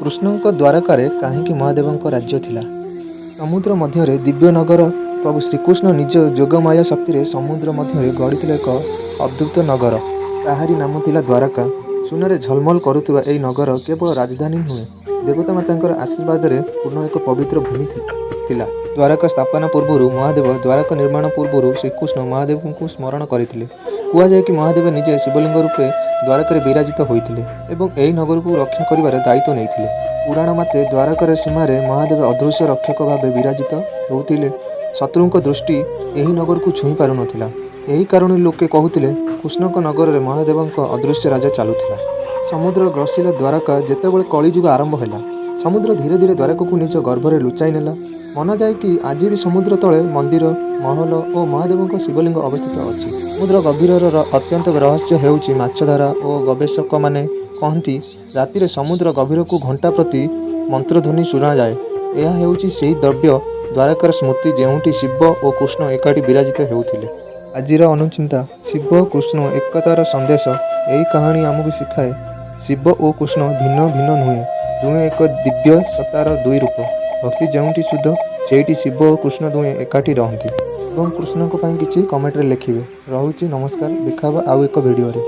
କୃଷ୍ଣଙ୍କ ଦ୍ୱାରକାରେ କାହିଁକି ମହାଦେବଙ୍କ ରାଜ୍ୟ ଥିଲା? ସମୁଦ୍ର ମଧ୍ୟରେ ଦିବ୍ୟ ନଗର। ପ୍ରଭୁ ଶ୍ରୀକୃଷ୍ଣ ନିଜ ଯୋଗମାୟା ଶକ୍ତିରେ ସମୁଦ୍ର ମଧ୍ୟରେ ଗଢ଼ିଥିଲେ ଏକ ଅଦ୍ଭୁତ ନଗର। ତାହାରି ନାମ ଥିଲା ଦ୍ୱାରକା। ସୁନାରେ ଝଲମଲ କରୁଥିବା ଏହି ନଗର କେବଳ ରାଜଧାନୀ ନୁହେଁ, ଦେବତାମାନଙ୍କର ଆଶୀର୍ବାଦରେ ପୂର୍ଣ୍ଣ ଏକ ପବିତ୍ର ଭୂମି ଥିଲା। ଦ୍ୱାରକା ସ୍ଥାପନା ପୂର୍ବରୁ ମହାଦେବ। ଦ୍ୱାରକା ନିର୍ମାଣ ପୂର୍ବରୁ ଶ୍ରୀକୃଷ୍ଣ ମହାଦେବଙ୍କୁ ସ୍ମରଣ କରିଥିଲେ। କୁହାଯାଏ କି ମହାଦେବ ନିଜେ ଶିବଲିଙ୍ଗ ରୂପେ ଦ୍ୱାରକାରେ ବିରାଜିତ ହୋଇଥିଲେ ଏବଂ ଏହି ନଗରକୁ ରକ୍ଷା କରିବାର ଦାୟିତ୍ୱ ନେଇଥିଲେ। ପୁରାଣ ମତେ, ଦ୍ୱାରକାର ସୀମାରେ ମହାଦେବ ଅଦୃଶ୍ୟ ରକ୍ଷକ ଭାବେ ବିରାଜିତ ହେଉଥିଲେ। ଶତ୍ରୁଙ୍କ ଦୃଷ୍ଟି ଏହି ନଗରକୁ ଛୁଇଁ ପାରୁନଥିଲା। ଏହି କାରଣରୁ ଲୋକେ କହୁଥିଲେ, କୃଷ୍ଣଙ୍କ ନଗରରେ ମହାଦେବଙ୍କ ଅଦୃଶ୍ୟ ରାଜ ଚାଲୁଥିଲା। ସମୁଦ୍ର ଗ୍ରସିଲା ଦ୍ୱାରକା। ଯେତେବେଳେ କଳିଯୁଗ ଆରମ୍ଭ ହେଲା, ସମୁଦ୍ର ଧୀରେ ଧୀରେ ଦ୍ୱାରକାକୁ ନିଜ ଗର୍ଭରେ ଲୁଚାଇ ନେଲା। ମନାଯାଏ କି ଆଜି ବି ସମୁଦ୍ର ତଳେ ମନ୍ଦିର, ମହଲ ଓ ମହାଦେବଙ୍କ ଶିବଲିଙ୍ଗ ଅବସ୍ଥିତ ଅଛି। ସମୁଦ୍ର ଗଭୀରର ଅତ୍ୟନ୍ତ ରହସ୍ୟ ହେଉଛି ମାଛଧରା ଓ ଗବେଷକମାନେ କହନ୍ତି, ରାତିରେ ସମୁଦ୍ର ଗଭୀରକୁ ଘଣ୍ଟା ପରି ମନ୍ତ୍ରଧ୍ୱନି ଶୁଣାଯାଏ। ଏହା ହେଉଛି ସେହି ଦିବ୍ୟ ଦ୍ୱାରକାର ସ୍ମୃତି, ଯେଉଁଠି ଶିବ ଓ କୃଷ୍ଣ ଏକାଠି ବିରାଜିତ ହେଉଥିଲେ। ଆଜିର ଅନୁଚିନ୍ତା: ଶିବ କୃଷ୍ଣ ଏକତାର ସନ୍ଦେଶ। ଏହି କାହାଣୀ ଆମକୁ ଶିଖାଏ, ଶିବ ଓ କୃଷ୍ଣ ଭିନ୍ନ ଭିନ୍ନ ନୁହେଁ, ଦୁହେଁ ଏକ ଦିବ୍ୟ ସତ୍ତାର ଦୁଇ ରୂପ। ଭକ୍ତି ଯେଉଁଠି ଶୁଦ୍ଧ, ସେଇଠି ଶିବ ଓ କୃଷ୍ଣ ଦୁହେଁ ଏକାଠି ରହନ୍ତି। ଏବଂ କୃଷ୍ଣଙ୍କ ପାଇଁ କିଛି କମେଣ୍ଟରେ ଲେଖିବେ। ରହୁଛି, ନମସ୍କାର। ଦେଖା ହେବ ଆଉ ଏକ ଭିଡ଼ିଓରେ।